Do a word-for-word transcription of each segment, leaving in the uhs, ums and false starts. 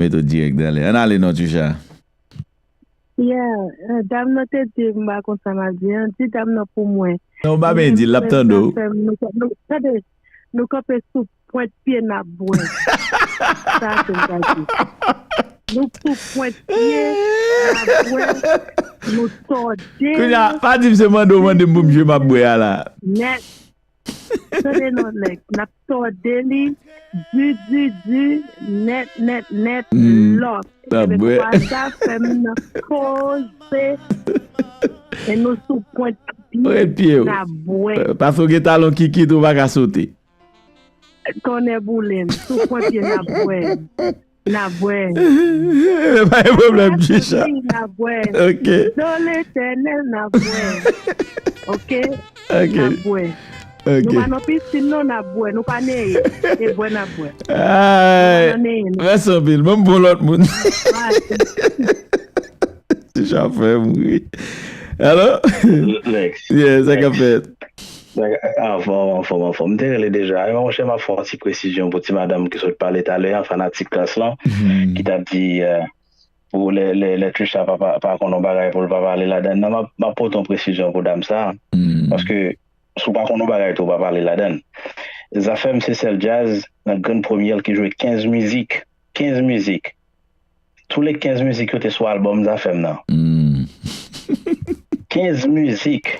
Mete w dirèk dan lè. Ann ale non, Trisha. Yeah, eh, dam nan te di m pa konn sa m ap di an, di dam nan pou mwen. Non, w pa byen di l, l ap tande w. Tande, nou kanpe sou pwent pye n ap bwè. Sa se m ka di. Nou sou pwent pye n ap bwè, nou tòde. Kounye a, pa di m se mande w mande m pou m jwe m ap bwè a la. Nèt. Tande non nèg, n ap tòde li di di di nèt nèt nèt lòt. Ebyen konpa sa fè m nan poze. E nou sou pwent pye n ap bwè. Paske w gen talon kikit ou pa ka sote. Tonnè boule m, sou pwent pye n ap bwè. N ap bwè. Pa gen pwoblèm, Trisha. N ap bwè. Ok. Do Letènèl, n ap bwè. Ok? Ok. N ap bwè. Ok. Nou pa nan pisin non, n ap bwè. Nou pa neye. E bwè n ap bwè. Ay. Mèsi anpil. Ban m bon lòt moun. Trisha fè m ri. Hello? Lex. Yeah, sa k ap fèt? Anfòm, anfòm, anfòm. M te rele deja. Monchè, m ap fè yon ti presizyon pou ti madanm ki sot pale talè a, fanatik klas lan, ki t ap di pou lè lè lè Trisha pa pa pa konn yon bagay pou l pa pale ladann nan, m ap m ap pote yon presizyon pou dam sa. Paske si w pa konn yon bagay tou, w pa pale ladann. Zafèm se sèl djaz nan grenn premyè l ki jwe kenz mizik. Kenz mizik. Tou le kenz mizik yo te sou albòm Zafèm nan. Kenz mizik.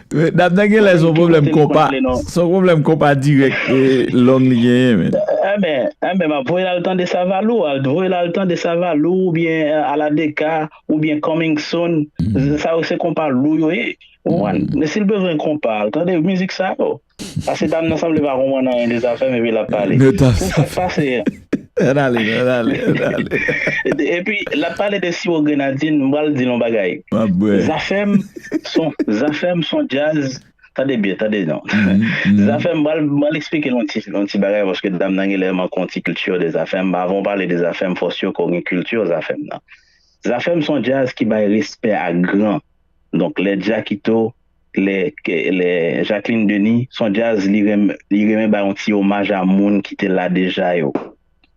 Dam nan genlè se yon pwoblèm konpa. Se yon pwoblèm konpa dirèk e long li genyen, men. Enben, enben, m ap voye l al tande Savalou, al voye l al tande Savalou oubyen Aladeka oubyen Coming Soon. Sa yo se konpa lou yo ye. Ou konprann? Men si l bezwen konpa, al tande mizik sa yo. Paske dam nan sanble pa konprann anyen de Zafèm epi l ap pale. Se sa k pase. Ann ale, ann ale, ann ale. Epi l ap pale de siwo grenadin, m pral di l yon bagay. Zafèm son Zafèm son djaz. Tande byen, tande non. Zafèm, m pral m pral eksplike l yon ti yon ti bagay paske dam nan genlè manke yon ti kilti de Zafèm. Avan w pale de Zafèm, fò si w gen kilti Zafèm nan. Zafèm son djaz ki bay respè a gran. Donk lè Jackito, lè lè Jacqueline Denis, son djaz li renmen li renmen bay yon ti omaj a moun ki te la deja yo.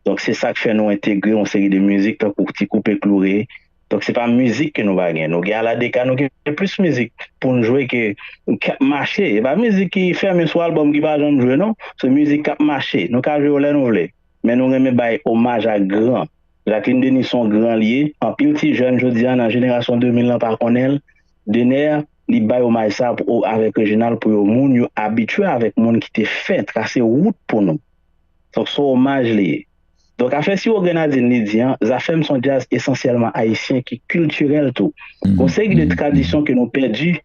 Donk se sa k fè nou entegre yon seri de mizik tankou Ti Koupe Kloure. Donk se pa mizik ke nou pa gen. Nou gen Aladeka, nou gen plis mizik pou n jwe ke k ap mache. E pa mizik ki fèmen sou albòm ki pa janm jwe non. Se mizik k ap mache. Nou ka jwe yo lè nou vle. Men nou renmen bay omaj a gran. Jacqueline Denis se yon gran li ye. Anpil ti jèn jodi a nan jenerasyon de mil lan pa konnen l. Dener, li bay omaj sa pou avèk Reginald pou yo moun yo abitye avèk moun ki te fè trase wout pou nou. Donk se yon omaj li ye. Donk afè siwo grenadin li di an, Zafèm se yon djaz esansyèlman ayisyen ki kiltirèl tou. Gon seri de tradisyon ke nou pèdi.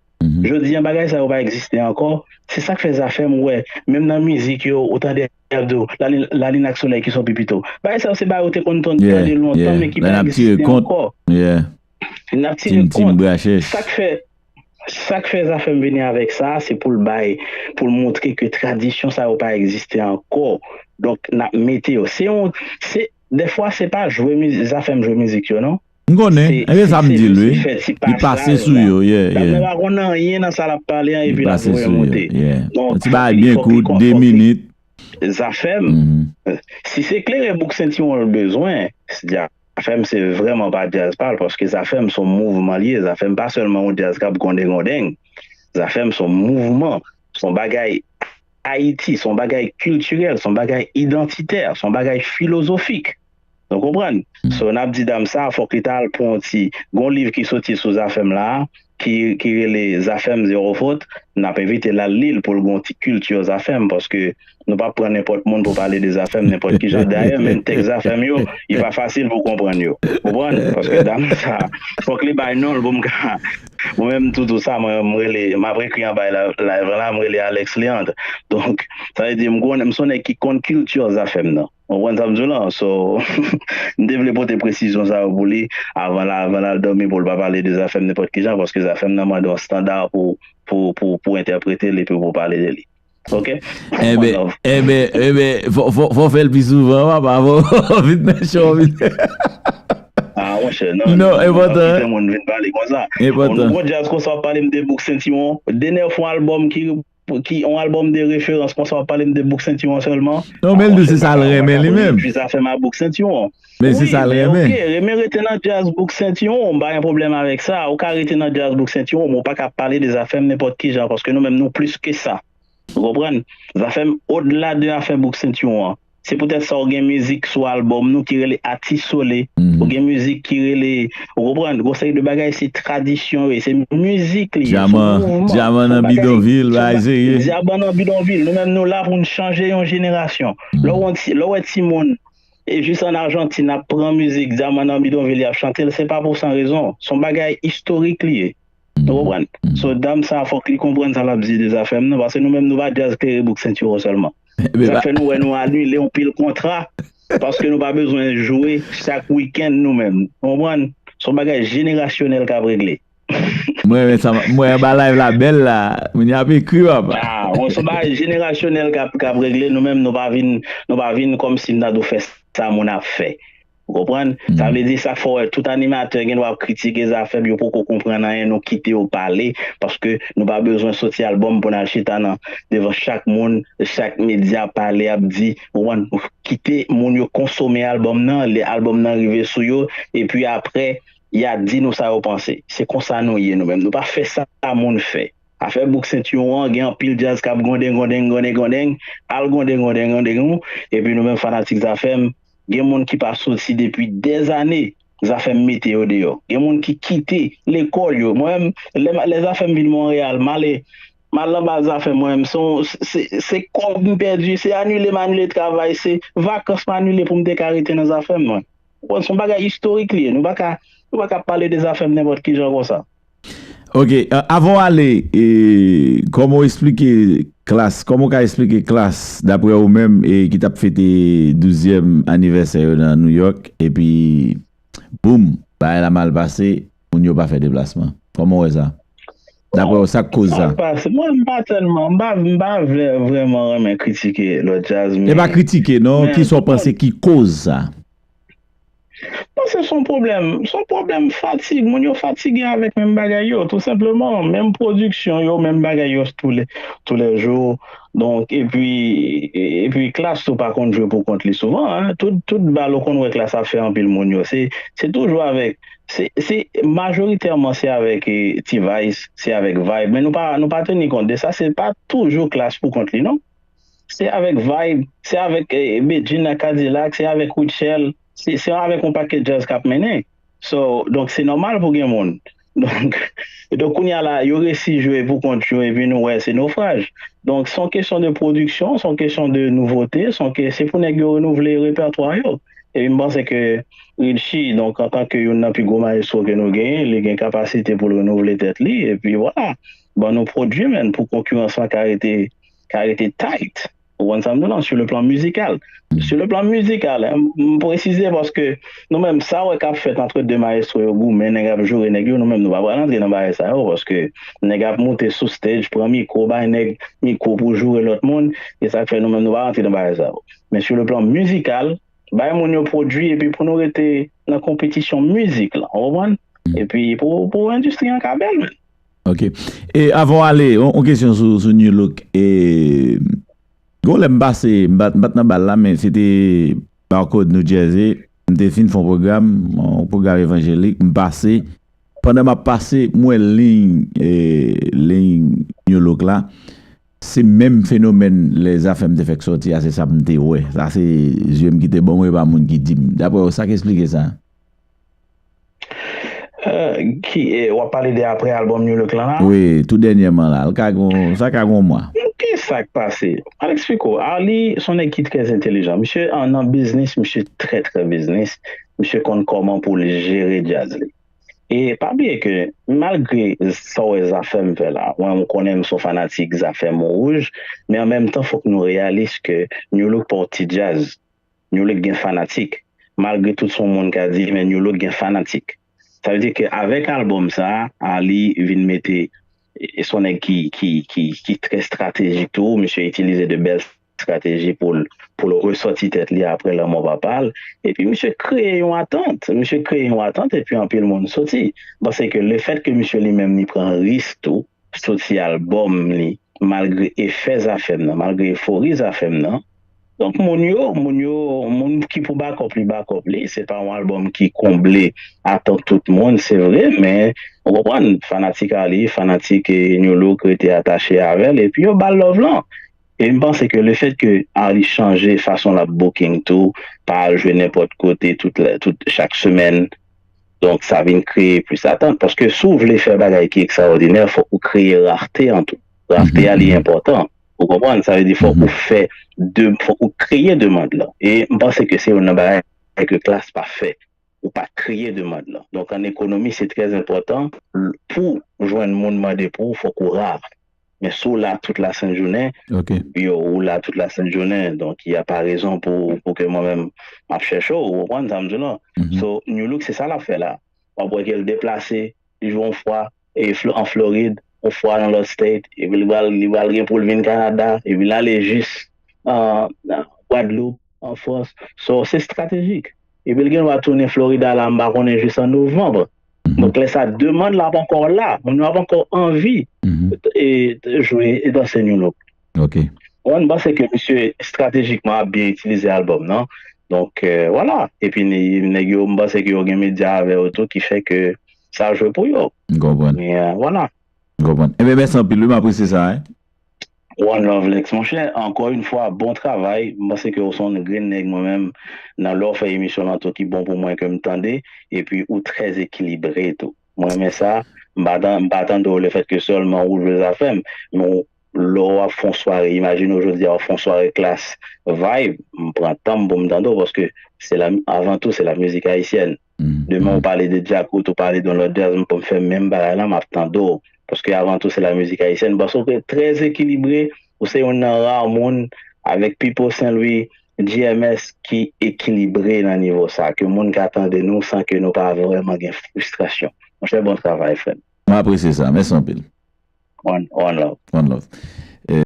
Jodi an bagay sa yo pa egziste ankò. Se sa k fè Zafèm ou wè, menm nan mizik yo, ou tande y ap di w, lalin ak solèy ki sot pi pito. Bagay sa yo se bagay ou te konn tande lontan men ki pa egziste ankò. N ap tire kont. Sa k fè sa k fè Zafèm vini avèk sa, se pou l bay, pou l montre ke tradisyon sa yo pa egziste ankò. Donk n ap mete yo. Se yon, se, dèfwa se pa jwe mizik, Zafèm jwe mizik yo non. M konnen, e se sa m di l wi. Li pase sou yo, yeah, yeah. Li pa konn anyen nan sa l ap pale an epi l ap voye monte. Yon ti bagay byen kout, de minit. Zafèm, si se klere bouk sentiwon l bezwen, Zafèm se vrèman pa djaz pa l, paske Zafèm se yon mouvman li ye. Zafèm pa sèlman yon djaz k ap gwondengondeng. Zafèm se yon mouvman, se yon bagay Ayiti, se yon bagay kiltirèl, se yon bagay idantitè, se yon bagay filozofik. Nou konprann? So n ap di dam sa fòk li ta al pran yon ti, gon liv ki soti sou Zafèm la a, ki ki rele Zafèm Zero Faute, n ap envite l al li l pou l gen yon ti kilti Zafèm, paske nou p ap pran nenpòt moun pou pale de Zafèm nenpòt kijan. Dayè menm tèks Zafèm yo, li pa fasil pou w konprann yo. Ou konprann? Paske dam sa, fòk li bay non l pou m ka, mwen menm toutou sa, mwen m rele, m ap ekri anba live la, m rele Alex Leandre. Donk sa vle di m konnen, m se yon nèg ki konn kilti Zafèm nan. Ou konprann sa m di w lan? So, m te vle pote presizyon sa yo pou li avan l avan l al dòmi pou l pa pale de Zafèm nenpòt kijan, paske Zafèm nan mande yon estanda pou pou pou pou entèprete l epi pou pale de li. Oke? Enben, enben, enben, fò fò fò w fè l pi souvan papa, fò w vin nan show vin. Ah monchè, non, non, non, enpòtan. Kite moun vin pale konsa. Enpòtan. Bon, bon djaz konsa w ap pale m de bouk sentiwon, Dener fè yon albòm ki pou- ki yon albòm de referans, konsa w ap pale m de bouk sentiwon sèlman. Non, men l di se sa l renmen li menm. Jis afè m a bouk sentiwon. Men se sa l renmen. Ok, renmen rete nan djaz bouk sentiwon, m pa gen pwoblèm avèk sa. Ou ka rete nan djaz bouk sentiwon, men ou pa ka pale de zafè m nenpòt ki jan, paske nou menm nou plis ke sa. Ou konprann? Zafè m odla de afè bouk sentiwon an. Se poutèt sa ou gen mizik sou albòm nou ki rele Atis Sole. Ou gen mizik ki rele, ou konprann, gon seri de bagay se tradisyon yo, se mizik li ye, se Dyaman, mouvman. dyaman nan bidonvil, bagay serye. Dyaman nan bidonvil, nou menm nou la pou n chanje yon jenerasyon. Lè w wè ti- lè w wè timoun e jis an Ajantin ap pran mizik dyaman nan bidonvil y ap chante l, se pa pou san rezon. Se yon bagay istorik li ye. Nou konprann? So dam sa fòk li konprann sa l ap di de zafè m nan, paske nou menm nou pa djaz klere bouk sentiwon sèlman. Sa fè nou wè nou anile yon pil kontra, paske nou pa bezwen jwe chak wikenn nou menm. Ou konprann? Se yon bagay jenerasyonèl k ap regle. Mwen renmen sa, mwen anba live la bèl la, moun yo ap ekri papa. Ah, bon, se yon bagay jenerasyonèl k ap k ap regle, nou menm nou pa vin nou pa vin kòmsi m ta dou fè sa moun ap fè. Ou konprann? Sa vle di sa fè w wè tout animatè gen dwa ap kritike zafè m, yo poko konprann anyen, nou kite yo pale, paske nou pa bezwen soti albòm pou n al chita nan devan chak moun, chak medya pale ap di, ou konprann? Kite moun yo konsome albòm nan, lè albòm nan rive sou yo, epi apre y a di nou sa yo panse. Se konsa nou ye nou menm. Nou pa fè sa moun fè. Afè bouk sentiwon an, gen anpil djaz k ap gonden, gonden, gonden, gonden, al gonden, gonden, gonden, epi nou menm fanatik zafè m, gen moun ki pa soti depi dèzane, zafè m mete yo deyò. Gen moun ki kite lekòl yo. Mwen menm, lè, lè zafè m vin Monreyal, m ale, m al nan bal zafè mwen menm, se, se, se kòb m pèdi, se anile m anile travay, se vakans m anile pou m te ka rete nan zafè m mwen. Bon, se yon bagay istorik li ye. Nou pa ka, nou pa ka pale de zafè m nenpòt ki jan konsa. Ok, avan w ale, e, kòman w eksplike Klass, kòman w ka eksplike Klass, daprè ou menm, e, ki t ap fete douzyèm anivèsè yo nan New York, epi, boum, bagay la mal pase, moun yo pa fè deplasman. Kòman w wè sa? Daprè w, sa k koz sa? Mwen, m pa tèlman, m pa, m pa vrèman renmen kritike lòt djaz. E pa kritike, non, kisa w panse ki koz sa? Bon, se yon pwoblèm, se yon pwoblèm fatig. Moun yo fatige avèk menm bagay yo, tou senpleman. Menm pwodiksyon yo, menm bagay yo toulejou. Donk, epi, epi Klass tou pa konn jwe pou kont li souvan. Tout, tout bal ou konn wè Klass ap fè anpil moun yo. Se, se toujou avèk, se, se majoritèman se avèk T-Vice, se avèk Vibe. Men nou pa, nou pa teni kont de sa, se pa toujou Klass pou kont li, non. Se avèk Vibe, se avèk Bedjine ak K-Dilak, se avèk Rutshelle, se, se avèk yon pakèt djaz k ap mennen. So, donk se nòmal pou gen moun. Donk, donk kounye a la, yo resi jwe pou kont yo epi nou wè se nofraj. Donk se yon kesyon de pwodiksyon, se yon kesyon de nouvote, se yon ke, se pou nèg yo renouvle repètwa yo. Epi m panse ke Richie, donk antanke youn nan pi gwo mayestwo ke nou genyen, li gen kapasite pou l renouvle tèt li, epi vwala, ban nou pwodui, menn, pou konkirans lan ka rete, ka rete tight. Ou konprann sa m di w lan, sur le plan musical. Sur le plan musical, m presize paske nou menm sa wè k ap fèt antre de mayestwo yo goumen, nèg ap joure nèg yo, nou menm nou pa pral antre nan bagay sa yo paske nèg ap moute sou stage, pran mikwo, bay nèg mikwo pou joure lòt moun, e sa k fè nou menm nou pa rantre nan bagay sa yo. Men sur le plan musical, bay moun yo pwodui epi pou nou rete nan konpetisyon mizik lan, ou konprann? Epi pou, pou endistri an ka bèl, menn. Ok. E avan w ale, yon kesyon sou, sou New Look. E, gon lè m pase, m pa t nan bal la, men se te Barcode, New Jersey. M te fin fè yon pwogram, yon pwogram evanjelik. M pase, pandan m ap pase, m wè liy, e, liy New Look la. Se menm fenomèn lè Zafèm te fèk sòti a, se sa m te wè. Sa se zye m ki te ban m, e pa moun ki di m. Daprè w, sa k eksplike sa? Ki, w ap pale de apre albòm New Look lan la? Wi, tou dènyèman la. L ka gon, sa ka gon mwa. Kisa k pase? Al eksplike w. Arly se yon nèg ki trè entelijan. Misye an nan biznis, misye trè, trè biznis. Misye konn kòman pou l jere djaz li. E pa bliye ke malgre sa w wè Zafèm fè la, mwen m konnen m se yon fanatik Zafèm wouj, men an menm tan fòk nou reyalis ke New Look pa yon ti djaz. New Look gen fanatik. Malgre tout sa moun ka di, men New Look gen fanatik. Sa vle di ke avèk albòm sa a, Arly vin mete, e se yon nèg ki, ki, ki, ki trè estratejik tou, misye itilize de bèl estrateji pou l, pou l resòti tèt li apre lanmò papa l. Epi misye kreye yon atant, misye kreye yon atant epi anpil moun soti. M panse ke lefèt ke misye li menm li pran risk tou, soti albòm li, malgre efè Zafèm nan, malgre efori Zafèm nan. Donk, moun yo, moun yo, moun ki pou bakòp li, bakòp li, se pa yon albòm ki konble atant tout moun, se vre, men ou konprann, fanatik Arly, fanatik eh, New Look rete atache avè l, epi yo ba l love lan. E m panse ke le fèt ke Arly chanje fason l ap booking tou, pa al jwe nenpòt kote tout, tout chak semèn, donk sa vin kreye plis atant. Paske si w vle fè bagay ki ekstraòdinè, fòk ou kreye rarte an tou. Rarte a li enpòtan. Ou konprann? Sa vle di fòk ou fè de, fòk ou kreye demann lan. E m panse ke se youn nan bagay ke Klass pa fè. Ou pa kreye demann lan. Donk an ekonomi, se trè enpòtan pou jwenn moun mande pou ou, fòk ou ra. Men si w la tout la sent jounen, yo, ou la tout la sent jounen, donk y a pa rezon pou, pou ke mwen menm m ap chèche w, ou konprann sa m di w lan? So, New Look, se sa l ap fè la. W ap wè ke l deplase, li jwe yon fwa e, an Florid, yon fwa nan lòt state, epi li pral, li pral gen pou l vin Kanada, epi l ale jis an Gwadloup, an Frans. So, se estratejik. Epi l gen dwa tounen Florida la, m pa konnen jis an novanm. Donk, lè sa, demann la ap ankò la. Moun yo ap ankò anvi e, jwe e danse New Look. Ok. Mwen, m panse ke misye estratejikman ap byen itilize albòm nan. Donk, euh, vwala. Epi, nèg yo, m panse ke yo gen medya avè yo tou, ki fè ke sa jwe pou yo. M konprann. Men, euh, vwala. M konprann. Ebyen, mèsi anpil, wi, m apresye sa, wi. One love, Lex, monchè. Ankò yon fwa, bon travay. M panse ke w se yon grenn nèg, mwen menm, nan lè w fè emisyon lan tou ki bon pou mwen, ke m tande. Epi, ou trè ekilibre tou. Mwen renmen sa. M pa tan, m pa tande w lefèt ke sèlman ou jwe Zafèm, men w lè w ap fè yon sware, imajine w jodi a w ap fè yon sware Klass, vibe, m pran tan m pou m tande w, paske se la, avan tou, se la mizik ayisyèn. Demen w pale de djakout, ou pale de yon lòt djaz, m pou m fè menm bagay la, m ap tande w. Paske avan tou, se la mizik ayisyèn. Paske w trè ekilibre, ou se youn nan ra moun, avèk Pipo Senlwi, G M S, ki ekilibre nan nivo sa, ke moun ka tande nou san ke nou pa vrèman gen fristrasyon. Monchè, bon travay, frè m. M apresye sa. Mèsi anpil. One, one love. One love.